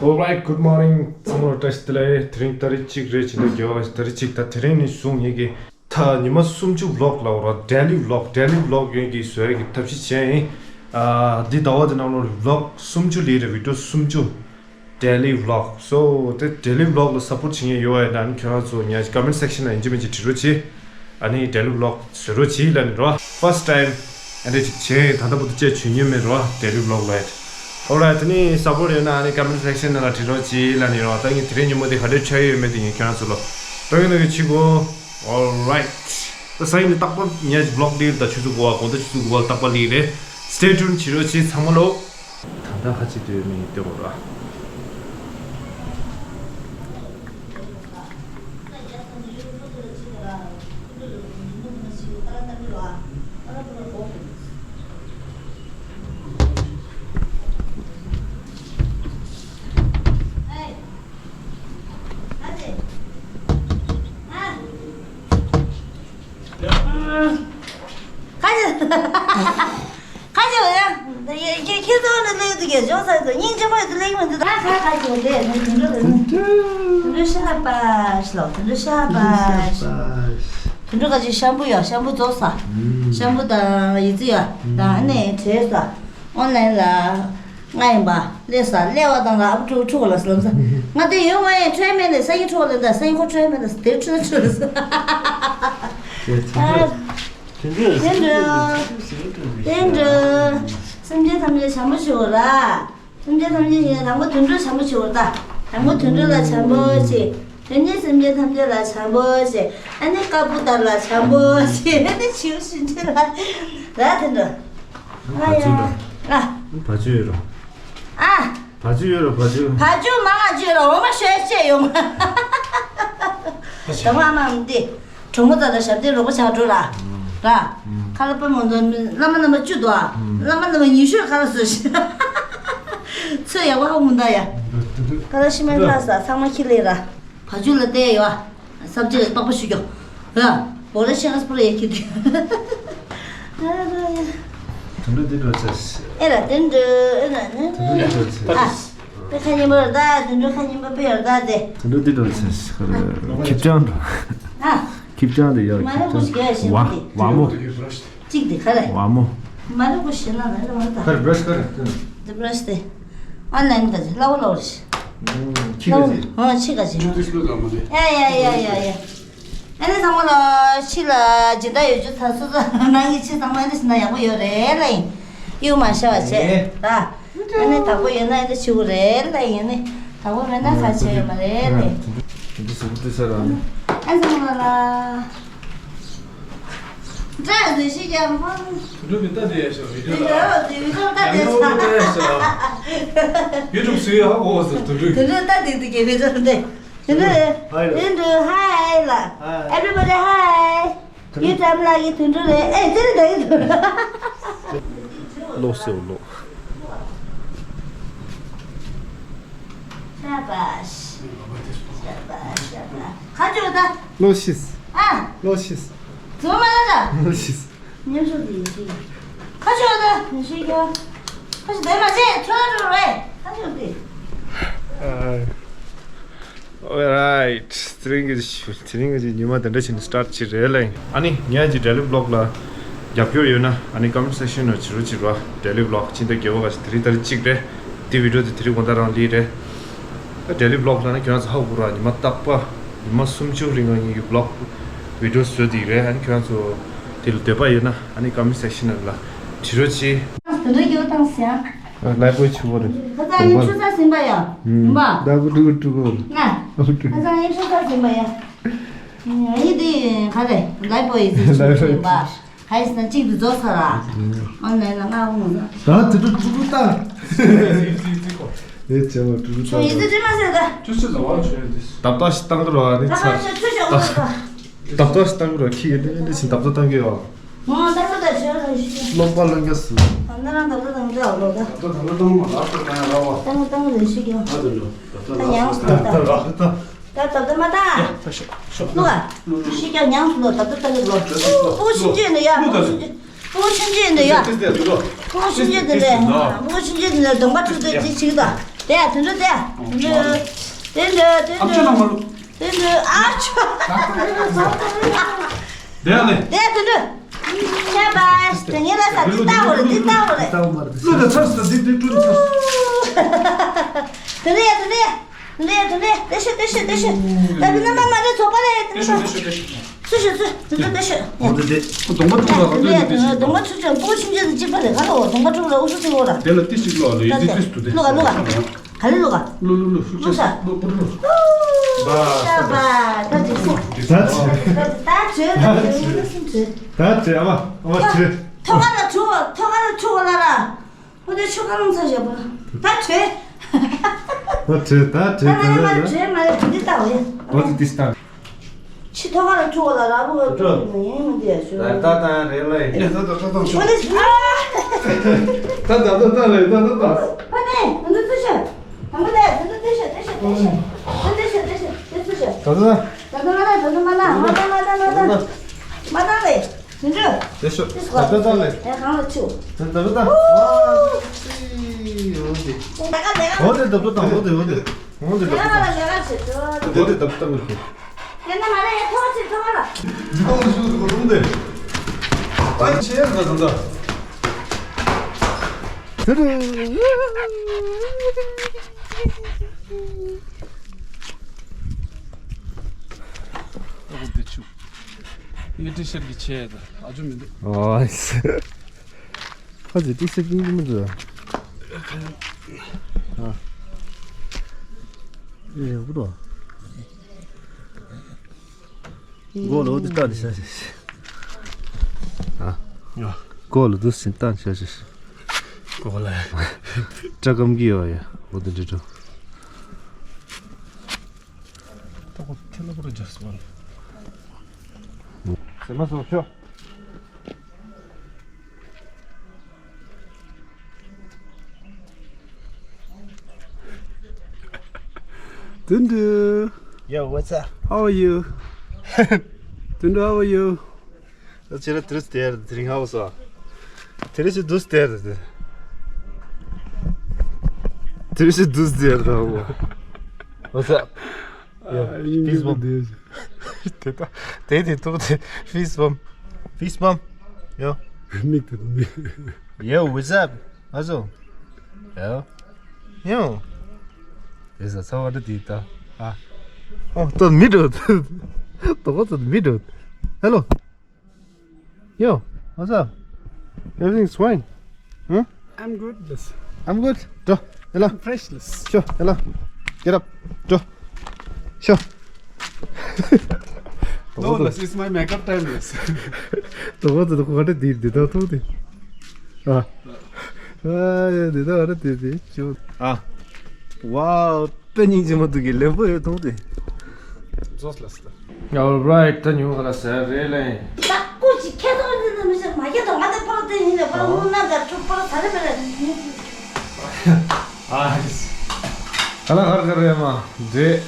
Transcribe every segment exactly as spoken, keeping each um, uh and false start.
Alright, good morning. ཚང་མར་བཀྲ་ཤིས་བདེ་ལེགས། དེ་རིང་ཏ་རིག་གཅིག་རེད། ཕྱི་ཟླ་བརྒྱད་པ་ཟླ་རིག་གཅིག་ད་དེ་རིང་ནས་བཟུང་ངེད་ཀྱི་ད་ཉི་མ་སུམ་ཅུ་ཝི་ལོག་ལབ་ར། daily vlog, daily vlog ངེད་ཀྱི་བཟོ་ཡག་གི་ཐབས་ཤེས་བྱས་ཡིན། ཨ་འདི་ཟླ་བ་འདི་ནང་ལོ་ཝི་ལོག་སུམ་ཅུ་ལས་རེད། བི་ཌི་ཡོ་སུམ་ཅུ། daily vlog. So དེ་daily vlog ལ་སབ་པོར་བྱེད་མཁན་ཡོད་པ་ཡིན་ན་ཁྱོད་རང་ཚོ་ངའི་comment section ལ་ཡིན་གཅིག་མིན་གཅིག་བྲིས་རོགས་གྱིས། ཨ་ནི་daily vlog བཟོ་རོགས་གྱིས་ལབ་ནི་རོ། First time ཨ་འདྲ་ཅིག་བྱས། ད་ལྟ་བར་དུ་བྱས་བྱུང་མྱོང་མེད་རོ། daily vlog ལ་ཡིན། Alright, དེ་ནི་སབ་པོར་ཡོད་ན་ཨ་ནི་comment section ནང་ལ་བྲིས་རོགས་གྱིས་ལབ་ནི་རོ། ད་ངས་དེ་རིང་ཉིན་མོ་དེ་ག་འདྲ་ཆགས་ཡོད་མེད་དེ་ངས་ཁྱོད་རང་ཚོ་ལ་སྟོན་གྱི་ནོ་གི་ཆི་གོ། Alright, ད་སང་ཉིན་ནི་རྟག་པར་ངས་vlog འདི་ད་ཆུ་ཚོད་དགུ་པ་དགོང་དག་ཆུ་ཚོད་དགུ་པ་རྟག་པར་ལི་རེད། Stay tuned བྱེད་རོགས་གྱིས་ཚང་མ་ལོ། ད་ལྟ་ཁ་ཅིག་ཏུ་མི་ལྟོས་ར། ཁ་ཅིག་ཁ་ཅིག་ཡ། ཁྱེད་ཚོ་ནི་ལས་དུ་གས་ཇོག་ས་དུ་སྙིང་རྗེ་མོ་ཡོད་དུ་ལས་མི་འདུག་ད་ཁ་ཁ་ཅིག་ལས་ནི་དུད་འགྲོ་དུ་ནི། དུད་འགྲོ་ཤ་པ་ཤི་ལོ། དུད་འགྲོ་ཤ་པ་ཤི། དུད་འགྲོ་ཁ་ཅིག་ཤམ་པུ་ཡོད། ཤམ་པུ་རྫོགས་ས། ཤམ་པུ་དང་ཡི་ཙི་ཡོད། ད་ནི་བྲེལ་ས། ཨོན་ལན་ལ། ང་ཡིན་པ། ལས་ས་ལས་བ་དང་ལ་ཨ་ཕྲུ་ཕྲུ་གོ་ལ་སི་ལམ་ས། ང་དེ་ཡོད་མ་ཡིན་ཁྲོས་མེད་ནས་སང་ཉིན་ཕྲུ་གོ་ལ་ད་སང་ཉིན་ཁོ་ཁྲོས་མེད་ནས་དེ་ཁྲོས་ཁྲོས་ལ་ས། དེ་འདྲ་དེ་འདྲ་དེ་འདྲ། སེམས་ཅན་ཐམས་ཅད་བྱམས་པོ་བྱེད་འོ་ར། སེམས་ཅན་ཐམས་ཅད་ཡིན་དང་པོ་དུད་འགྲོ་བྱམས་པོ་བྱེད་འོ་ད། དང་པོ་དུད་འགྲོ་ལ་བྱམས་པོ་བྱེད། དོན་གཉིས་སེམས་ཅན་ཐམས་ཅད་ལ་བྱམས་པོ་བྱེད། ཨ་ནི་ཀ་པུ་ཏར་ལ་བྱམས་པོ་བྱེད། ཨ་ནི་བྱིའུ་ཤིན་ཅི་ལ་ར་དེ་འདྲ། ཨ་ཡ། ཨ། བ་ཅུ་ཡོད་རོ། ཨ། བ་ཅུ་ཡོད་རོ་བ་ཅུ། བ་ཅུ་མང་ང་ཅུ་རོ་འོ་མ་ཤོད་ཅེས་ཡོང་མ། ད་མ་མ་འདི། གྲོགས་མོ་ཙ་ལ་ཞབས་བརྟན་རོགས་པ་ཆགས་འགྲོ་ར། ར། ཁ་ལ་པ་མོ་ཚོ་བླ་མ་རྣམ་པ་བཅུ་དོ། བླ་མ་རྣམ་པ་ཉི་ཤུར་ཁ་ལ་བཟོས་ཤིང་། ཚོད་ཡག་པོ་ཧ་གོ་མི་འདུག་ཡ། ཁ་ལ་ཤི་མ་ལྷ་ས་ཚང་མ་ཁྱི་ལས་ར། བ་ཅུ་ལ་བལྟས་ཡོད། སབ་ཇི་ལ་པགས་པ་ཞུ་རྒྱོ། ར། བོ་ར་ཤ་ཁ་སྤུ་ར་ཡ་ཁྱི་དུ། ཨ་ར་ཡ། དུད་འགྲོ་འདི་འགྲོ་ཚེ། ཨེ་ར་དུད་འགྲོ་ཨེ་ར་ནི། དུད་འགྲོ་འདི་འགྲོ་ཚེ། ཨ། དེ་ཁ་ཉིན་པ་ར་ད་དུད་འགྲོ་ཁ་ཉིན་པ་པེ་ཡོད་ད་དེ། དུད་འགྲོ་འདི་འགྲོ་ཚེ་ཁ་ར་ཁྱི་སྤྱང་འགྲོ། ཨ། ཁྱི་སྤྱང་དེ་ཡོད། མ་ར་ཁོ་ཞིག་ཡོད་ཞིག་བ་དེ། བ་མོ། གཅིག་དེ་ཁ་ར། བ་མོ། མ་ར་ཁོ་ཞིག་ན་ན་ར་མ་ར་ད། ཁ་ར་བྷ་ར་ཤི་ཁ་ར། དེ་བྷ་ར་ཤི་དེ། ཨོན་ལན་ག་ཅི་ལ་བོ་ལ་བོ་ར་ཤི། ཁྱི་ག་ཅི། ཨོ་ཁྱི་ག་ཅི། ཡ་ཡ་ཡ་ཡ་ཡ། ཨ་ནི་ཚང་མ་ལ་ཕྱི་ལ་སྦྱིན་བདག་ཡོད་རྒྱུ་ད་སོ་སོ་ནང་གི་ཕྱི་ཚང་མ་ཨ་ནི་ཕྱི་ན་ཡག་པོ་ཡོད་རེད་ལ་ཡིན། གཡུག་མ་ཤ་བ་བྱས་ར། ཨ་ནི་དག་པོ་ཡོད་ན་ཨ་ནི་ཕྱི་བོ་རེད་ལ་ཡིན་ནི། དག་པོ་མེད་ན་ཁ་ཆེ་ཡོད་མ་རེད་ལ་ཡིན། འདི་སུ་འདི་ས་ར། ཨ་ནི་ཚང་མ་ལ། འདྲ་ཟེར་ཤི་ཀྱང་ཧོན། དུད་འགྲོ་འདི་ལྟ་དེ་ཡ་ཤོ་བི་ཌི་ཡོ་ལ། དུད་འགྲོ་ལྟ་དེ་ཡ་ཤོ། ཡུ་ཊུབ་སུ་ཡ་ཧ་གོ་སོ་དུད་འགྲོ། དུད་འགྲོ་ལྟ་དེ་དུ་གེ་བི་ཌི་ཡོ་འདི། དུད་འགྲོ། Hi. དུད་འགྲོ། Hi ལ། Hi. Everybody hi. དུད་འགྲོ། ཡུ་ཊམ་ལ་གི་དུད་འགྲོ་རེད། ཨེ་ཅི་རེད་ད་ཡི་དུད་འགྲོ། ལོ་སེའུ་ལོ། ཤ་བ་ཤ། ཤ་བ་ཤ་བ། ཁ་ཅོ་ད། ལོ་ཤིས། ཨ། ལོ་ཤིས། ཚོ་མ་ལ་ད། ལོ་ཤིས། ཉམས་སུ་དེ་ཡིན་ཤིང་། ཁ་ཤོ་ད་ཡིན་ཤིང་ཀྱང་། ཁ་ཤོ་དེ་མ་ཟད་ཚོ་ལ་འགྲོ་རེད། ཁ་ཤོ་དེ། Alright, དེ་རིང་གི་དེ་རིང་གི་ཉི་མ་དེ་འདྲ་བྱས་ནས་སི་ཊར་བྱེད་རེད་ལ། ཨ་ནི་ངའི་གི་daily vlog ལ་རྒྱབ་སྐྱོར་ཡོད་ན་ཨ་ནི་comment section ནང་བྱེད་རོགས་བྱེད་རོགས། daily vlog ཕྱི་ཟླ་བརྒྱད་པ་ག་ཞིག་དེ་རིང་ཏ་རིག་གཅིག་རེད། དེ་བི་ཌི་ཡོ་དེ་དེ་རིང་དགོང་དག་རང་ལི་རེད། daily vlog ལ་ནི་ཁྱོད་རང་ཚོ་ཧ་གོ་ར་ཉི་མ་རྟག་པ་ཉི་མ་སུམ་ཅུ་རིང་ལ་ངེད་ཀྱི་vlog video བཟོས་དེ་རེད། ཨ་ནི་ཁྱོད་རང་ཚོ་དེ་ལ་འདོད་པ་ཡོད་ན་ཨ་ནི་comment section ནང་ལ་བྲིས་རོགས་གྱིས། དེ་འདྲ་སྐྱོ་བཏང་ཟེར། ལའི་བོ་ཆུ་བོ་རེད། ཁ་སང་ངའི་ཆུ་ས་ཟིན་པ་ཡ། ཡིན་པ། ལའི་བོ་ཀྲུ་གུ་ཀྲུ་གུ། ང་། ཁ་སང་ངའི་ཆུ་ས་ཟིན་པ་ཡ། ངའི་དེ་ག་རེ་ལའི་བོ་ཡི་ཟིན་ཆུ་ཡིན་པ། ག་ཡི་ཟིན་ན་གཅིག་ཏུ་རྫོགས་ཚར་ར། ཨོན་ལན་ལ་ང་འོང་ཟ། ད་དེ་ཚོ་ཀྲུ་གུ་བཏང་། ཨེ་ཅེ་བ་ཀྲུ་གུ་བཏང་། ཆུ་ཡི་ཟི་དྲི་མ་ཟེར་ད། ཆུ་ཆུ་ཟ་བ་ཆུ་ཡི་འདི། ད་ལྟ་ཞིག་བཏང་གི་རོ་ཨ་ནི་ད་ཚར། ད་ཆུ་ཆུ་ཆུ་ཆུ། ད་ལྟ་ཞིག་བཏང་གི་རོ་ཁྱི་ཡི་ལེ་ལེ་ཞིག་ད་ལྟ་བཏང་གི་ཡོད། ང་ད་ལྟ་ད་ཆུ་ལ་ཞིག། སློབ་པ་སློབ་རྒྱ་སུ། ད་ནི་རང་ད་ལྟ་བཏང་གི་ཡོད་ལོ་ད། ད་ལྟ་ད་ལྟ་བཏང་མ་ལགས་སུ་བཏང་ཡ་ར་བ། བཏང་བཏང་ལེ་ཞིག་ཡོད། ད་དུ་ལོ། ད་ད་ཡང་ད་ད་ད་ད། ད་ད་ད་མ་ད། ད་ཤོག་ཤོག་ལོ་ཨ། ཤིག་ཀྱང་ཉང་སུ་ལོ་ད་ད་ད་ལོ། ད་ད་ད་ལོ། པོ་ཆུང་ཆུང་ནི་ཡ། པོ་ཆུང་ཆུང་། པོ་ཆུང་ཆུང་འདི་ཡ། པོ་ཆུང་ཆུང་འདི་ལས། པོ་ཆུང་ཆུང་འདི་ལས་གདོང་པ་ཁྲུ་དེ་ཅིག་ཅིག་ད། དེ་དུད་འགྲོ་དེ་དུད་འགྲོ་དེ་འདྲ་དེ་ཨ་ཅོ་ན་མ་རུ། འདྲ་དེ་འདྲ་ཨ་ཅོ། དེ་ཡ་ལེ། དེ་དུད་འགྲོ། ཁྱེད་པ་དེ་ངེད་ལ་ས་འདི་ལྟ་བོ་རེད། འདི་ལྟ་བོ་རེད། ལོ་ད་ཚར་སོང་། འདི་འདི་ཀྲུང་ཚར་སོང་། དེ་འདྲ་དེ་འདྲ་དེ་འདྲ་དེ་ཤི་དེ་ཤི་དེ་ཤི། ད་འདི་ན་མ་མ་རེད། ཚོགས་པ་རེད། དེ་ཤི་དེ་ཤི་དེ་ཤི། སུ་ཞིག་སུ་དེ་ཚོ་དེ་ཤོད། འོ་དེ་དེ། གདོང་པ་དཀྲུག་ལ་ག་ཚོད་དེ་དེ་ཤི། གདོང་པ་ཆུ་ཆེན་པོ་ཤིང་ཆེན་དེ་གཅིག་པ་རེད། ག་ལ་འོ་གདོང་པ་དཀྲུག་ལ་ཨུ་ཚུགས་ཚིག་འོ་ར། དེ་ལ་ཏི་ཞིག་ལོག་ལ་ཡི་ཏི་ཏི་སུ་དེ། ལོག་ག་ལོག་ག། ག་ལེ་ལོག་ག། ལོ་ལོ་ལོ་ཤུགས་ལོག་ས། ཆེ་ལོ་པུར་ལོ། ཤ་བ་ད་དེ་སུ། ད་ཆེ། ད་ད་ཆེ་ད་དེ་སུ་སུ། ད་ཆེ་ཨ་མ་ཨ་མ་ཆེ། ཐོག་ཁ་ལ་ཆུ་ཐོག་ཁ་ལ་ཆུ་བ་ལ་ར། ཁོ་ཚོའི་ཆུ་ཁ་རླུང་ཚ་བཞག་པ། ད་བྲོས། ད་བྲོས་ད་བྲོས་ད་ད་ད་ད་བྲོས་མ་རེད། འདི་ལྟ་བ་ཡིན། ཨོ་ཙི་ཏི་སི་ཏང་། ཕྱི་ཐོག་ཁ་ལ་འཁྲུག་པ་ལ་ར་བུ་ལ་འཁྲུག་པ་ཡིན་མི་འདི་ཡ་ཤོད། ད་ད་ད་རེད་ལ་ཡིན། ད་ད་ད་ད་ཤོད། ཨོ་ནི་ཨ། ད་ད་ད་ད་རེད་ད་ད་ད། ཕ་ནས་ང་ཚོ་ཚུར་ཤོད། དང་པོ་ནས་ང་ཚོ་ཚུར་ཤོད་ཚུར་ཤོད་ཚུར་ཤོད་ཚུར་ཤོད་ཚུར་ཤོད། ད་ད་ད། ད་ད་མ་ད་ད་མ་ད་མ་ད་མ་ད་མ་ད་མ་ད་མ་ད་ལེ། དེ་ཤོག་ད་ལྟ་ལྟ་ལེ། ཡ་གང་ལ་ཆུ། ད་ད་ད་ད། ཨོ་ཙི། འོ་དེ། ད་ག་ལེ་ག་འོ་དེ་ད་ད་ད་འོ་དེ་འོ་དེ། འོ་དེ་ད་ད་ད། ལེ་ག་ལེ་ག་ཆུ་ཆུ། འོ་དེ་ད་ད་ད་འོ་དེ། ཡ་ན་མ་ལེ་ཡ་ཐོག་ཆུ་ཐོག་ལ། འདི་ཐོག་ཆུ་ཐོག་ལུང་དེ། ད་ཆེ་ཡ་ད་ད་ད། དེ་རེད། ཨོ་དེ་ཆུ། ཡེ་ཏི་ཤར་གྱི་ཆེ་ད་ཨ་ཇུ་མི་འདུག་ཨོ་ཨིས། ཁ་ཅིག་ཏི་ཤར་གྱི་མི་འདུག་ཨ། ཨེ་ཡག་པོ་འདུག་གོ་ལོ་དེ་ལྟ་ནས་ཤ་ཤ་ཤ། ཨ། ཡ། གོ་ལོ་དུ་སིན་ཏང་ཤ་ཤ་ཤ། གོ་ལ། སྐྲ་སྐམ་གྱི་ཡོད་ཡ། འོ་དེ་འདྲ་འདྲ། ད་གོ་ཐེ་ལ་པོ་ར་ཇག་སི་ཝན། སེ་མ་སོ་ཤོ། དུན་དུ། Yo, what's up? How are you? དུན་དུ། How are you? ཁྱེད་རང་དུ་རུ་སྟེར་དེ་རིང་ཧ་བ་སོ། དེ་རིང་ཞིག་དུ་སྟེར་དེ། དེ་རིང་ཞིག་དུ་སྟེར་དེ་ཧ་བ། What's up? Yo, fist bump. དེ་ད་དེ་དེ་ཐུག་དེ་fist bump. Fist bump. Yo. མིག་དེ་མིག Yo, what's up? ཨ་ཟོ། Yo. Yo. དེ་ས་ཚ་བ་དེ་ད། ཨ། ཨོ་ད་མི་འགྲོ། ད་གོ་ཚ་མི་འགྲོ། Hello. Yo, what's up? Everything's fine. Huh? I'm good, yes. I'm good. འགྲོ། ཡ་ལ། I'm fresh, yes. ཤོ། ཡ་ལ། Get up. འགྲོ། ཤོ། No, yes, it's my makeup time, yes. ད་གོ་ཚ་ད་གོ་ད་དེ་དེ་ད་ཐུག་དེ། ཨ། ཨ་ཡ་དེ་ད་གོ་ད་དེ་དེ་ཅོ། ཨ། Wow. དཔེ་སྙིང་རྗེ་མོ་འདུག་གི་ལེན་པོ་ཡོད་མཐོང་དེ། རྫོགས་ལ་སྟ། Alright, ད་ཉུང་ག་ལ་ཟེར་རེད་ལེ། ད་ཀུ་ཅི་ཁྱེད་ཚོ་འདི་ནི་མི་ཤེས་མ་ཁྱེད་ཚོ་ང་དེ་པར་དེ་ཡིན་ལེ་པར་ཨོ། མུ་ན་དེ་ཕྲུག་པར་ད་རེ་པེ་རེ། ཨ་ཧིས། ག་ལ་གར་གར་རེད་མ་འདྲེ།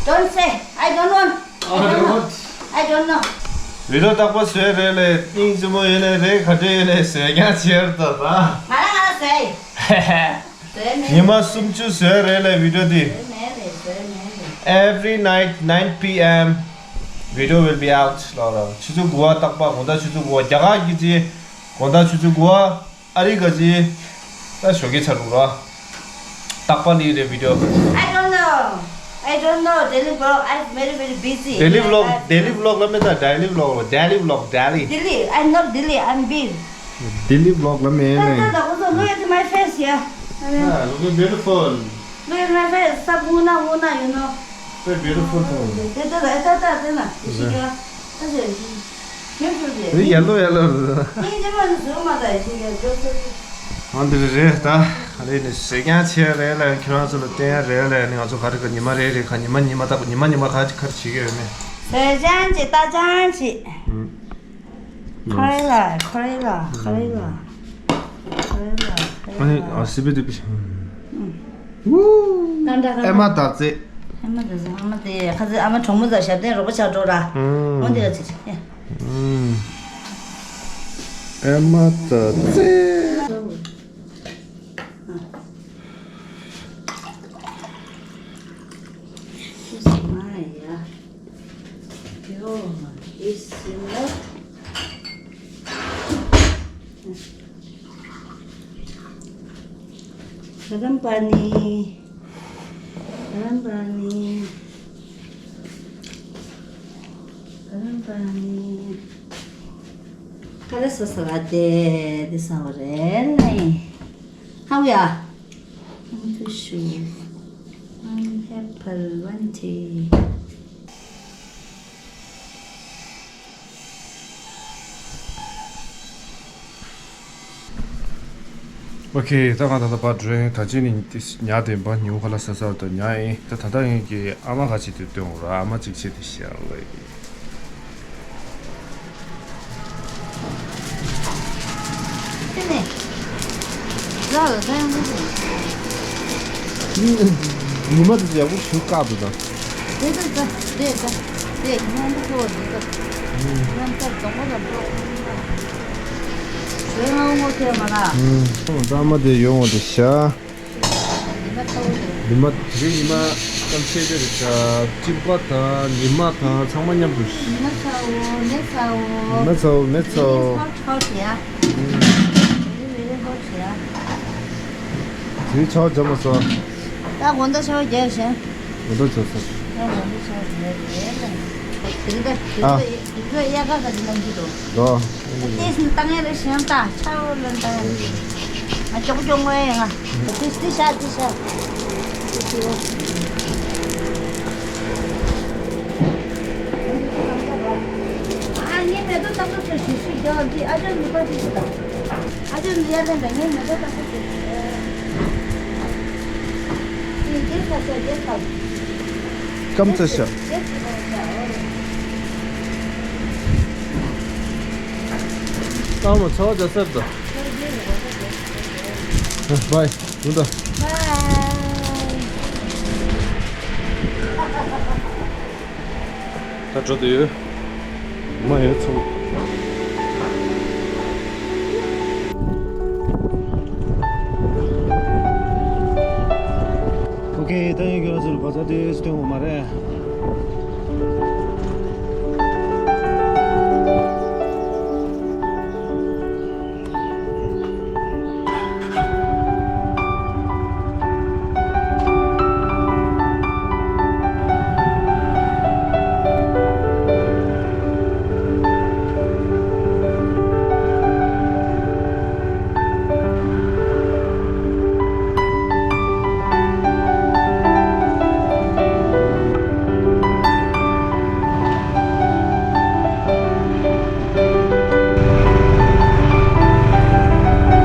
Don't say, I don't want. I don't want. I don't know. བི་ཌི་ཡོ་རྟག་པར་བཟོས་རེད་ལེ། སྙིང་རྗེ་མོ་ཡོད་ལེ། རེད་ག་འདྲེ་ཡོད་ལེ་བཟོས་ཀྱང་ཆེར་ད་ད། ང་ལ་ང་ལ་ཟེར། ཉི་མ་སུམ་ཅུ་བཟོས་རེད་ལེ་བི་ཌི་ཡོ་འདི། Every night nine P M video will be out. ལོ་ལོ། ཆུ་ཚོད་དགུ་པ་རྟག་པར། དགོང་དག་ཆུ་ཚོད་དགུ་པ། རྒྱ་གར་གྱི་རྗེས། དགོང་དག་ཆུ་ཚོད་དགུ་པ། ཨ་རི་ག་རྗེས། ད་ཞོགས་ཀས་ཆ་རུག་ར། རྟག་པར་ལི་རེད་བི་ཌི་ཡོ། I don't know. I don't know. Daily vlog. I'm very, very busy. Daily vlog. Daily vlog ལ་མེད་ད། Daily vlog. Daily vlog. Daily. Delhi. I'm not Delhi. I'm Beer. Daily vlog ལ་མེད་ད་ནས། ད་ད་ཁོ་ཚོ་look at my face, yeah. ཡ། Looking beautiful. Look at my face. ས་བུ་ན་བུ་ན་you know. Very beautiful. དེ་དེ་ད་ད་ད་དེ་ན་ཤི་ག་ད་ཟེར་ཤི་ཡོད་ཤོད་དེ། དེ་ཡ་ལོ་ཡ་ལོ། ཨིན་ཇི་མ་ནི་བཟོས་མ་ད་ཤི་ག་ཇོ་ཚོ། ཨ་འདི་རེད་ད། ཨ་རེད་ནི་ཟེར་ཀྱང་ཆེ་རེད་ལ། ཁྱེད་རང་ཚོ་ལ་བསྟན་ཡ་རེད་ལ། ནི་ང་ཚོ་ག་རེ་ག་ཉི་མ་རེ་རེ་ག་ཉི་མ་ཉི་མ་ད་ཉི་མ་ཉི་མ་ག་ཅིག་ག་རེ་བྱེད་ཀྱི་ཡོད་ནི། ཟེར་ཅང་ཅི་ད་ཅང་ཅི། ཁ་རེ་ལ་ཁ་རེ་ལ་ཁ་རེ་ལ་ཁ་རེ་ལ་ཁ་རེ་ལ། ཨ་ནི་ཨ་སི་པི་དུ་པི། ཨུ། ཀ་འདྲ་ཀ་འདྲ། ཨེ་མ་ད་ཙེ། ཨེ་མ་ད་ཙེ། ཨ་མ་དེ་ཁ་ཙེ་ཨ་མ་གྲོགས་མོ་ཚ་ཞབས་བརྟན་རོགས་པ་ཆགས་འགྲོ་ར། ཨུ། འོ་འདི་ལ་ཙི་ཙི། ཨེ་མ་ད་ཙེ། गरम पानी, गरम पानी, गरम पानी। Kare sasarate, this our. How ya? One tissue, one apple, one tea. ཨོ་ཁེ། ད་ང་ད་ལྟ་པར་འགྲོ་ཡིན། ད་ཅི་ནི་ཉལ་དེ་འབའ་ཉིན་ཁ་ལ་ས་ས་དུ་ཉལ་ཡིན། ད་ད་ལྟ་ཡིན་གྱི་ཨ་མ་ག་ཅིག་དུ་སྟོན་འོ་ར། ཨ་མ་ཅིག་ཆེ་དུ་ཤར་ལེ། དེ་ནས་ར་ལ་ད་ཡང་ཉི་མ་དུ་ཡག་པོ་ཞུ་བཀག་འདུག་ད། དེ་དེ་དེ་དེ་དེ་དེ་ཉི་མ་འདི་ཚོ་འདི་ཚོ་ཉམས་ཆག་གདོང་པ་ལ་འགྲོ། ཞོལ་ངའོ་ངོ་ཐོས་མ་ལ། ཨུམ། ཨ་མ་དེ་ཡོང་བ་དེ་ཤ། ཉི་མ་ཚ་བོ་དེ། ཉི་མ་དེ་རིང་ཉི་མ་སྐམ་ཤས་དེ་རེད་ཤ། སྤྲིན་པ་དང་ཉི་མ་དང་ཚང་མ་མཉམ་དུ། ཉི་མ་ཚ་བོ་མེ་ཚ་བོ། ཉི་མ་ཚ་བོ་མེ་ཚ་བོ། མེ་ཚ་བོ་ཡ། ཨུམ། མེ་ཚ་བོ་ཡ། དེ་རིང་ཆར་པ་འཇམ་པོ་སོང་། ད་དགོང་དག་ཆར་པ་རྒྱག་ཞིང་། དགོང་དག་ཆར་པ། ད་དགོང་དག་ཆར་པ་རྒྱག་ཞིང་། དེ་རིང་ད་དེ་ཨ། ཚོ་དེ་ཚོ་དབྱར་ཁ་ག་ཚོད་གནང་གི་འདུག་འགྲོ། ལྟས་ནི་བཏང་ཡ་རེད་ཞིང་ད་ཆར་པ་ལ་བཏང་ཡ་རེད། ང་ཅོག་ཅོག་ངོ་ཡ་ང་། དེ་དེ་ཤ་དེ་ཤ། ཨ་ངའི་མེ་ཏོག་ཏག་ཏག་ཏུ་ཞིག་ཞིག་རྒྱག་འདི་ཨ་ཅག་ནུས་པ་ཞིག་ཞིག་དང་། ཨ་ཅག་ནི་ཡར་ལེན་པའི་ངའི་མེ་ཏོག་ཏག་ཏག་ཏུ། ཨེ་རྒྱལ་ཁ་ཤ་རྒྱལ་ཁ། སྐམ་ཚ་ཤ། རྒྱལ་ཁ་ཤ། ཨ་མ་ཚ་བ་རྒྱག་ཚར་དང་། བའི་ནུ་ད། བའི། ད་འགྲོ་དུ་ཡོད། མ་ཡོད་ཚུགས། ཨོ་ཁེ། ད་ཡིན་གྱི་ང་ཚོར་བ་ཚ་དེ་སྟོན་འོ་མ་རེད།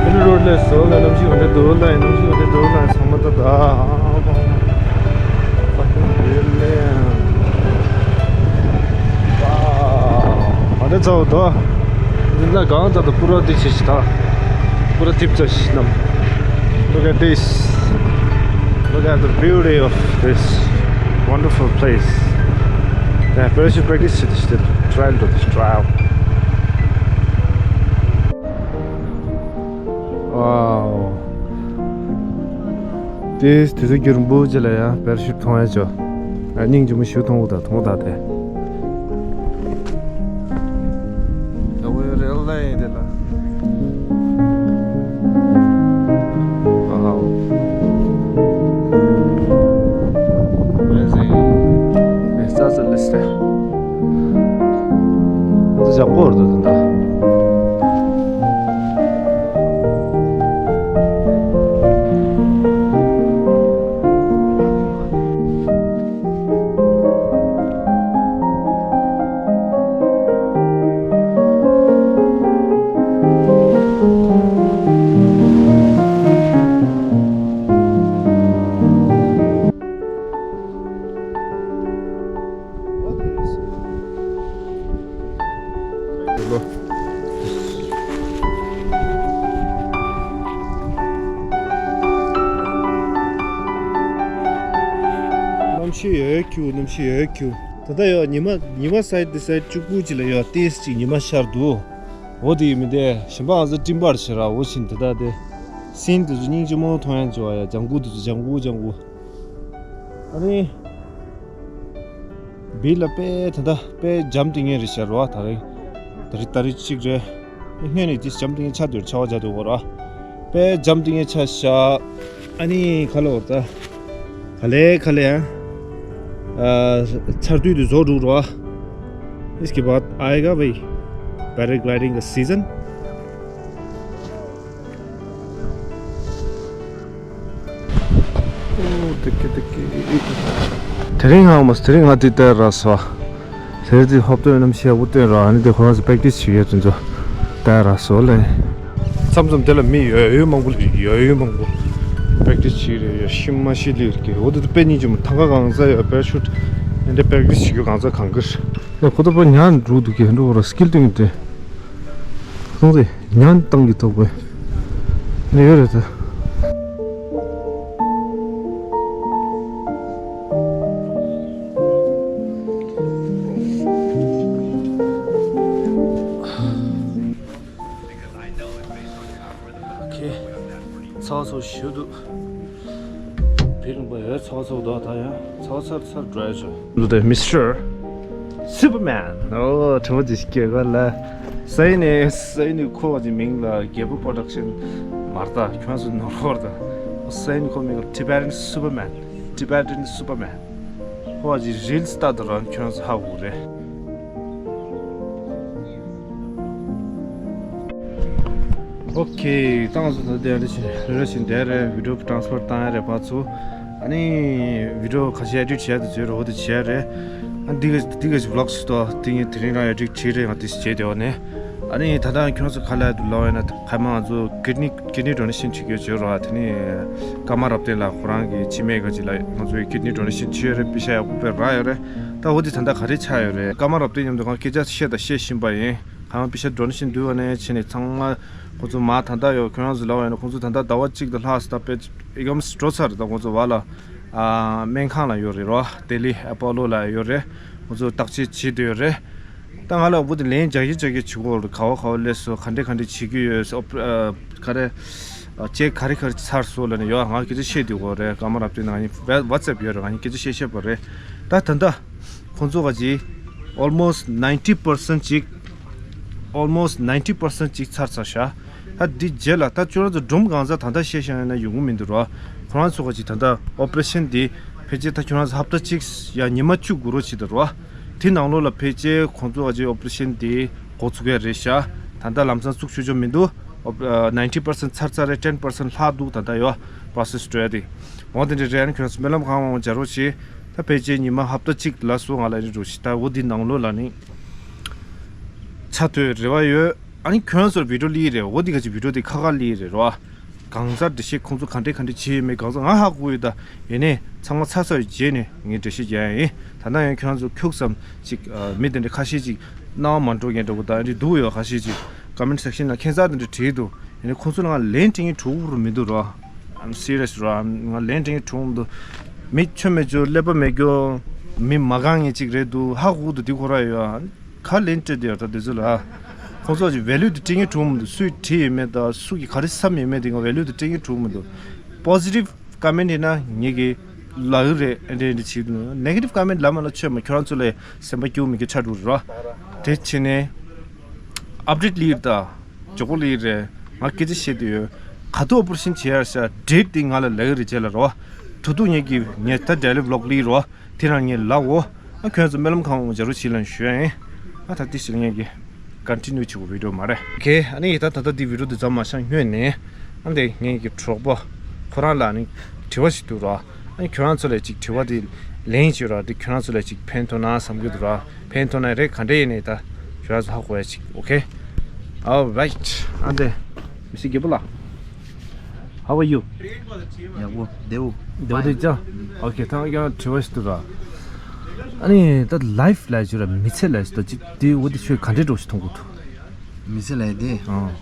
ཨེ་ནི་རོ་ལ་སོ་ལ་གནམ་གཤིས་འོ་འདྲ་འདུག་ལ། གནམ་གཤིས་འོ་འདྲ་འདུག་ལ། ཚང་མ་ད་ད། Fucking brilliant. Wow. འོ་འདྲ་ཚ་བོ་དོ། འདི་ན་གང་ད་ད་པུ་ར་དེ་ཆེ་ཞིག་ད། པུ་ར་ཐིབ་ཚ་ཞིག་ནམ། Look at this. Look at the beauty of this wonderful place. ད་པེ་ར་ཤུཊ་པེ་རེག་ཊིས་བྱེད་དུ་ཞིག་ད། ཊ་ར་ཡལ་འགྲོ་དུ་ཞིག་ཊ་ར་ཡལ། Wow. དེ་དེ་ཚོ་རྒྱུན་རིང་པོ་ཅིག་ལ་ཡང་པེ་ར་ཤུཊ་མཐོང་ཡ་ཅོ། ཨ་སྙིང་རྗེ་མོ་ཞིག་མཐོང་གོ་ད་མཐོང་ད་དེ། ད་བོད་རེ་ལ་ཡིན་དེ་ལ། Wow. Amazing. It's such a list. འདི་ཞག་པོ་རེད་འདུག་འདི་འདྲ། གནམ་གཤིས་ཡོད་ཁྱུ། གནམ་གཤིས་ཡོད་ཁྱུ། ད་ལྟ་ཡོད་ཉི་མ། ཉི་མ་སའིཌ་འདི་སའིཌ་གཅིག་པུ་ཅིག་ལ་ཡོད་ཏིས་ཅིག་ཉི་མ་ཤར་འདུག་འོ་དེ་ཡིན་མི་དེ་གཞན་པ་ང་ཚོ་སྤྲིན་པར་ཤར་ར། འོ་ཕྱིན་ད་ལྟ་དེ་སིན་དེ་ཚོ་སྙིང་རྗེ་མོ་མཐོང་ཡང་བྱེད་བ་ཡ། ལྗང་གུ་དེ་ཚོ་ལྗང་གུ་ལྗང་གུ། ཨ་ནི་བི་ལ་དཔེ་ད་ལྟ་དཔེ་འཇམ་ཏིང་ངེ་རེད་ཤག་རོ། ད་རེས་ད་རེས་ད་རེས་གཅིག་རེད། སྔོན་ནས་དེ་འཇམ་ཐིང་ངེ་ཆ་དུས་ཆར་པ་བྱ་དུས་འོ་ར། དཔེ་འཇམ་ཐིང་ངེ་ཆ་ཤ། ཨ་ནི་ཁ་ལོ་ད། ག་ལེ་ག་ལེ་ཡང་། ཨ། ཆར་དུས་དུས་བཟོ་འགྲུག་རོ། इसके बाद आएगा भाई paragliding का सीजन। དེ་རིང་ང་མ་དེ་རིང་ང་དེ་ལྟར་ར་སོ། དེ་རིང་དེ་ཧོབ་སྟོན་རྣམ་ཤེས་འུ་སྟོན་ར་ཨ་ནི་དེ་ཁོ་རང་ཚོ་པེག་ཏིས་བྱེད་ཡོད་དེ་ཚོ་ལྟར་ར་སོ་ལེ། མཚམས་མཚམས་དེ་ལ་མི་ཡོད་ཡོད་མང་པོ་ལ་ཡོད་ཡོད་མང་པོ་པེག་ཏིས་བྱེད་རེད། ཡོད་ཤི་མ་ཤི་ལི་རེད་འོ་དེ་དེ་པེ་གཉིས་ཀྱི་མ་ཐང་ག་གང་ས་ཡོད་པེ་ར་ཤུད་ཨ་ནི་དེ་པེག་ཏིས་བྱེད་རྒྱུ་གང་ས་གང་གི་རེད། ཁོ་ཐོག་པ་ཉན་འགྲོ་འདུག་གི་འགྲོ་བར་སྐིལ་སྟོན་གྱི་དེ། ཁོང་ཚོས་ཉན་བཏང་གི་ཐོག་པའི་ནི་ཡོད་རེད་ད། ཚ་བ་ཚ་བ་ཞེ་པོ་འདུག་བི་ལུང་པ་ཡོད་ཚ་བ་ཚ་བོ་འདུག་ད་ཡང་ཚ་བ་ཚར་ཚར་འགྲོ་ཡ་ཆོག་འདུག་དེ་མི་སི་ཊར་སུ་པར་མན། ཨོ་དྲི་མ་ཅིག་སྐྱེ་ག་ལ། སའི་ནི་སའི་ནི་ཁོ་བ་ཅི་མིང་ལ་རྒྱལ་པོ་པོ་རོ་ཌག་ཤན་མ་རེད་ད་ཁྱོད་ཚོ་ནོར་ཧོར་ད། སའི་ནི་ཁོ་མིང་ལ་Tibetan Superman Tibetan Superman། ཁོ་བ་ཅི་རིལ་སི་ལྟ་དུ་རང་ཁྱོད་ཚོ་ཧ་གོ་རེད། ཨོ་ཁེ། ཏང་སོ་ད་དེ་རེ་བཞིན་རེ་བཞིན་དེ་རེད། བི་ཌིའོ་ཊ་རན་སི་ཕར་བཏང་ཡ་རེད་ཕར་ཚུར། ཨ་ནི་བི་ཌིའོ་ཁ་ཤས་ཨེ་ཌིཊ་བྱས་དུ་བྱས་རོགས་དུ་བྱས་རེད། ཨ་འདི་ག་འདི་ག་ཅིག་བི་ལོག་ཞིག་ཏོ་དེ་ངས་དེ་རིང་རང་ཨེ་ཌིཊ་བྱས་རེད། ང་དེ་བྱས་དེ་བ་ནས་ཨ་ནི་ད་ལྟ་ཁྱོད་ཚོ་ཁ་ལ་དུ་ལོག་ཡོད་ན་ཁ་མ་ང་ཚོ་ཀིཌ་ནི་ཀིཌ་ནི་ཌོ་ནེ་ཤན་བྱེད་རྒྱུ་བྱས་རོགས། དེ་ནི་ཀརྨ་རབ་བརྟན་ལགས་ཁོ་རང་གི་འཆི་མེད་ག་ཅིག་ལ་ང་ཚོའི་ཀིཌ་ནི་ཌོ་ནེ་ཤན་བྱས་ཡོད་རེད། པེ་ཤ་ཡག་པོ་དཔེ་རག་ཡོད་རེད། ད་འོ་དེ་ད་ལྟ་ག་རེ་ཆགས་ཡོད་རེད། ཀརྨ་རབ་བརྟན་མཉམ་དུ་ང་སྐད་ཆ་བཤད་དང་བཤད་བཞིན་པ་ཡིན། གང་པེ་ཤ་ཌོ་ནེ་ཤན་བསྡུས་པ་ནས་ཕྱིན་ནས་ཚང་མ་ཁོང་ཚོ་མ་ད་ལྟ་ཡོད་ཁྱོད་རང་ཚོ་ལབ་པ་ཡིན་ན་ཁོང་ཚོ་ད་ལྟ་ཟླ་བ་གཅིག་དང་ལྷག་ཙམ་ད་དཔེ་ཨི་ཀམ་འགྲོ་ཚར་རེད། ད་ཁོང་ཚོ་བ་ལ་ཨ་སྨན་ཁང་ལ་ཡོད་རེད་རོ། ལྡི་ལི་ཨ་པོ་ལོ་ལ་ཡོད་རེད། ཁོང་ཚོ་བརྟག་དཔྱད་བྱེད་བསྡད་ཡོད་རེད། ད་ང་ལ་འོ་དེ་ལན་རྒྱག་གི་རྒྱག་གི་བྱེད་དགོས་རེད། ག་བ་ག་བ་སླེབས་སོང་ག་འདྲས་ག་འདྲས་བྱེད་ཀྱི་ཡོད་སོ་ཨ་ག་རེ་ཨ་ཅེ་ག་རེ་ག་རེ་ཚར་སོང་ལབ་ནས་ཡོད་ང་སྐད་ཆ་བཤད་བསྡད་ཡོད་རེད། ཀརྨ་རབ་བརྟན་ང་གཉིས་ཝ་ཝ་ཊི་སེབ་ཡོད་རེད། ང་གཉིས་སྐད་ཆ་བཤད་བཤད་པ་རེད། ད་ད་ལྟ། ཁོང་ཚོ་ག་ཅིག almost ninety percent ཅིག almost ninety percent ཅིག་ཚར་ཚར་ཤག་ད་འདི་རྗེས་ལ་ད་ཁྱོད་རང་ཚོ་སྒྲུང་གང་ཟག་ད་ལྟ་བཤད་བཤད་ཡོད་ན་ཡོང་གི་མི་འདུག་རོ། ཁོ་རང་ཚོ་ག་ཅིག་ད་ལྟ་ཨོ་པ་རེ་ཤན་འདི་ཕལ་ཆེར་ད་ཁྱོད་རང་ཚོ་ཧབ་ཏ་གཅིག་ཡ་ཉི་མ་བཅུ་དགུ་རོ་ཅིག་འདུག་རོ། དེ་ནང་ལོགས་ལ་ཕལ་ཆེར་ཁོང་ཚོ་ག་ཅིག་ཨོ་པ་རེ་ཤན་འདི་འགོ་ཚུགས་ཡ་རེད་ཤག་ད་ལྟ་ལམ་སང་ཚུགས་ཆོག་ཆོག་མི་འདུག་ཨོ་པ་ninety percent ཚར་ཚར་རེད། ten percent ལྷག་འདུག་ད་ལྟ་ཡོད་པྲོ་སེ་སི་འགྲོ་ཡ་དེ། འོ་དེ་འདྲ་རེད། ཨ་ནི་ཁྱོད་རང་ཚོ་སྨོན་ལམ་གང་མང་མང་སྦྱར་རོགས་བྱེད། ད་ཕལ་ཆེར་ཉི་མ་ཧབ་ཏ་གཅིག་ལ་སོ་ང་ལ་ཨ་ནི་འགྲོ་ཞིག་ད་འོ་འདི་ནང་ལོགས་ལ་ནི་ཆ་ཐོས་རེ་བ་ཡོད། ཨ་ནི་ཁྱོད་རང་ཚོར་བི་ཌིའོ་སླེབས་རེད། འོ་འདི་ག་ཅིག་བི་ཌིའོ་དེ་ཁ་ཁ་སླེབས་རེད་རོ། གང་ཟག་འགྲེལ་བཤད་ཁོང་ཚོ་ག་འདྲས་ག་འདྲས་བྱས་ཡོད་མེད་གང་ཟག་ང་ཧ་གོ་ཡོད། ད་ཡིན་ནའི་ཚང་མ་ཚར་ཚར་རྗེས་ནས་ངས་འགྲེལ་བཤད་རྒྱག་ཡ་ཡིན། ད་ལྟ་ཡང་ཁྱོད་རང་ཚོ་ཁྱུག་ཙམ་ཅིག་མི་དེ་འདྲ་ཁ་ཤས་ཅིག་སྣང་བ་མ་འགྲོ་མཁན་འདྲ་པོ་ད་ཡིན་འདུག་ཡོད། ཁ་ཤས་ཅིག་ཀོ་མེན་ཊི་སེག་ཤན་ལ་ཁྱད་མཚར་དེ་འདྲ་བྲིས་འདུག་ཡིན་ནའི་ཁོང་ཚོ་ལ་ང་ལན་སྤྲད་མཁན་གྲུག་པོ་མི་འདུག་རོ། I'm serious རོ། ང་ལན་སྤྲད་མཁན་གྲུག་པོ་མི་འདུག་མི་ཆོ་མེད་ཆོ་ཀླད་པ་མེད་རྒྱུ། མི་མ་དགའ་མཁན་ཅིག་རེད་འདུག་ཧ་གོ་འདུག་འདི་ཁོ་ར་ཡོད་ཨ། ག་ལན་སྤྲད་དེ་ཡོད་ད་དེ་ཚོ་ལ། ཁོང་ཚོ་ཅིག་ཝེ་ལུ་དེ་སྤྲད་མཁན་གྲུག་པོ་མི་འདུག་སུས་བྲིས་ཡོད་མེད་ད་སུ་གིས་ག་རེ་བསམ་ཡོད་མེད་དེ་ང་ཝེ་ལུ་དེ་སྤྲད་མཁན་གྲུག་པོ་མི་འདུག་པོ་སི་ཊིབ་ཀོ་མེན་ཊི་ཡིན་ན་ངེད་ཀྱིས་ལབ་ཀྱི་རེད། ཨེ་འདྲ་འདྲ་བྱེད་འདུག་ནེ་གེ་ཊིབ་ཀོ་མེན་ཊི་ལབ་མ་ལབ་ཆོད་མ། ཁྱོད་རང་ཚོ་ལ་སེམས་པ་སྐྱོ་མི་སྐྱོ་ཆ་འགྲོ་རེད་རོ། དེ་བྱས་ནས་ཨབ་ཌེཊ་སླེབས་ཡོད་ད། མགྱོགས་པོ་སླེབས་ཡོད་རེད། ང་སྐད་ཆ་བཤད་དུ་ཡོད། ག་དུས་ཨོ་པ་རེ་ཤན་བྱེད་ཡ་ཤ་ཌེཊ་དེ་ང་ལ་ལབ་ཀྱི་རེད་རྗེས་ལ་རོ། དུ་དུ་ངེད་ཀྱིས་ངས་ད་ཌེ་ལི་བི་ལོག་སླེབས་རོ། དེ་རང་ངས་ལབ་འོ། ཨ་ཁྱོད་ཚོ་སྨོན་ལམ་གང་མང་སྦྱར་རོགས་བྱེད་ལབ་ཞུ་ཡ་ཡིན། ཨ་ད་དེ་ཞིག་ངས་ཀྱི་ཀོན་ཊི་ནིའུ་བྱེད་དགོས་བི་ཌིའོ་མ་རེད། ཨོ་ཁེ། ཨ་ནི་ད་ད་ལྟ་འདི་བི་ཌིའོ་འདི་མཚམས་མ་བཞག་སྔོན་ནས་ཨ་འདི་ངས་ཀྱི་གྲོགས་པོ་ཁོ་རང་ལ་ནི་དྲི་བ་ཞིག་འདུག་ར། ཨ་ནི་ཁྱོད་རང་ཚོ་ལ་ཅིག་དྲི་བ་འདི་ལན་ཞིག་ར་འདི་ཁྱོད་རང་ཚོ་ལ་ཅིག་ཕན་ཐོགས་ན་བསམ་གྱི་འདུག་ར། ཕན་ཐོགས་ན་རེད། ག་འདྲ་ཡིན་ནའི་ད་ཁྱོད་རང་ཚོ་ཧ་གོ་ཡ་ཅིག་ཨོ་ཁེ། All right. ཨ་འདི་མི་སི་རྒྱལ་པོ་ལགས། How are you? ཡག་པོ་བདེ་པོ། བདེ་པོ་འདུག་ཅག་ཨོ་ཁེ། ད་ཡང་དྲི་བ་ཞིག་འདུག་ར། ཨ་ནི་ད་ལའིབ་ལབ་ཞུ་ར་མི་ཚེ་ལབ་ཞུ་ད་ཅིག་དེ་འོ་དེ་ཁྱོད་ག་འདྲའི་འགྲོ་ཞིག་མཐོང་གི་འདུག་མི་ཚེ་ལབ་དེ། ཨང་།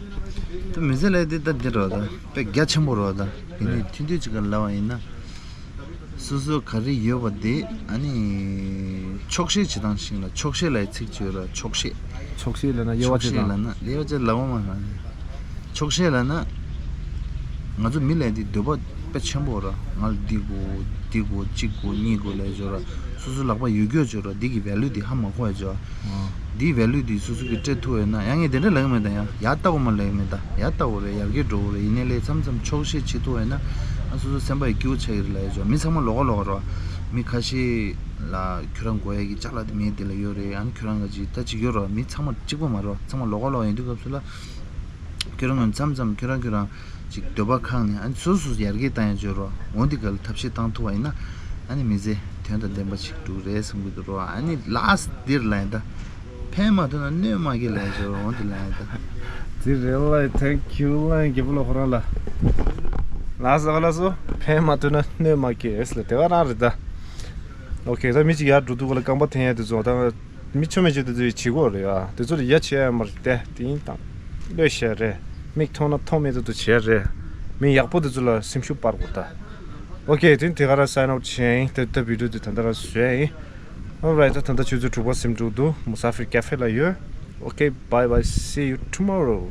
ད་མི་ཚེ་ལབ་དེ་ད་འདི་རོ་ད་དཔེ་རྒྱ་ཆེན་པོ་རོ་ད། ཡིན་ནའི་ཐུང་ཐུང་ཅིག་ག་ལབ་པ་ཡིན་ན། སོ་སོ་ག་རེ་ཡོད་པ་དེ་ཨ་ནི་ཆོག་ཤེས་བྱེད་སྟངས་ཤིག་ལ། ཆོག་ཤེས་ལབ་ཡ་ཚིག་ཅིག་ཡོད་ར། ཆོག་ཤེས། ཆོག་ཤེས་ལབ་ན་དབྱེ་བ་ཆོག་ཤེས་ཕྱེ་ལབ་ན་དབྱེ་བ་ཕྱེ་ལབ་པ་མ་རེད། ཆོག་ཤེས་ལབ་ན་ང་ཚོ་མི་ལབ་དེ་འདོད་པ་དཔེ་ཆེན་པོ་ར། ང་ལ་འདི་དགོས་འདི་དགོས་གཅིག་དགོས་གཉིས་དགོས་ལབ་ཡ་ཅིག་ཡོད་ར། སོ་སོ་ལག་པ་ཡོད་རྒྱུ་ཅིག་ཡོད་ར། འདི་གི་ཝེ་ལུ་དེ་ཧ་མ་གོ་ཡ་ཅིག་ཡོད་ར། འདིའི་ཝེ་ལུ་འདི་སོ་སོ་གི་སྤྲད་ཐུབ་ཡོད་ན། ཡང་ངས་དེ་འདྲ་ལབ་ཀྱི་མེད་ད། ཡང་ཡག་ལྟ་བུ་མ་ལབ་ཀྱི་མེད་ད། ཡག་ལྟ་བུ་རེད། ཡར་རྒྱས་འགྲོ་བོ་རེད། ཡིན་ནའི་ལས་མཚམས་མཚམས་ཆོག་ཤེས་བྱེད་ཐུབ་ཡོད་ན། ཨ་སོ་སོ་སེམས་པ་ཡི་སྐྱིད་པོ་ཆགས་ཀྱི་རེད་ལབ་ཡ་ཅོ། མི་ཚང་མ་ལོགས་ཀ་ལོགས་ཀ་རོ། མི་ཁ་ཤས་ལ་ཁྱོད་རང་དགོས་ཡ་གི་ཅ་ལག་དེ་མེད་དེ་ལ་ཡོད་རེད། ཨ་ནི་ཁྱོད་རང་ག་ཅིག་ད་ཅིག་ཡོད་རོ། མི་ཚང་མ་གཅིག་པ་མ་རོ། ཚང་མ་ལོགས་ཀ་ལོགས་ཡིན་དུས་སྐབས་སུ་ལ། ཁྱོད་རང་གི་མཚམས་མཚམས་ཁྱོད་རང་ཁྱོད་རང་ཅིག་འདོད་པ་ཁེངས་ནས། ཨ་ནི་སོ་སོ་ཡར་རྒྱས་བཏང་ཡ་ཅོ་རོ། འོ་འདི་ག་ལ་ཐབས་ཤེས་བཏང་ཐུབ་པ་ཡིན་ན། ཨ་ནི་མི་ཚེ་དོན་དང་ལྡན་པ་ཅིག་འགྲུབ་རེད་བསམ་གྱི་འདུག་རོ། ཨ་ནི་ལཱསི་འདིར་ལ་ཡིན་ད། ཕན་མ་ཐོགས་ན་གནོད་མ་སྐྱེལ་ལབ་ཡ་ཅོ་རོ། འོ་འདི་ལ་ཡིན་ད། ཛི་རེ་ལ་ཐེང་ཁྱུ་ལ་རྒྱལ་པོ་ལ་ཁོ་རང་ལ། ལཱསི་ག་ལ་སོ། ཕན་མ་ཐོགས་ན་གནོད་མ་སྐྱེལ་ལ་དེ་ག་རང་རེད་ད། ཨོ་ཁེ། ད་མི་གཅིག་ཡར་འགྲོ་དུས་ག་ལ་རྐང་པ་འཐེན་ཡ་དེ་ཚོ་ད། མི་ཆོ་མེད་ཆོ་དེ་ཚོ་ཡི་བྱེད་སྒོ་རེད་ཨ། དེ་ཚོ་ལ་ཡ་བྱེད་ཡ་མ་རེད་དེ། དེ་ཡིན་དང་། ལོས་བཤད་རེད། མིག་མཐོང་ན་མཐོང་མེད་དུ་དུ་བྱེད་རེད། མི་ཡག་པོ་དེ་ཚོ་ལ་སེམས་ཤུགས་སྤར་དགོས་ད། ཨོ་ཁེ། དེ་དེ་ག་རང་སའིན་ཨའུཊ་བྱས་ཡིན། དེ་ད་བི་ཌིའོ་དེ་ད་ལྟ་རང་བཟོས་ཡིན། Alright། ད་ད་ལྟ་ཆུ་ཚོད་དྲུག་པ་ཟིན་འགྲོ་འདུག་མུ་སཱ་ཧྥིར་ཀ་ཧྥེ་ལ་ཡོད། Okay, bye bye, see you tomorrow.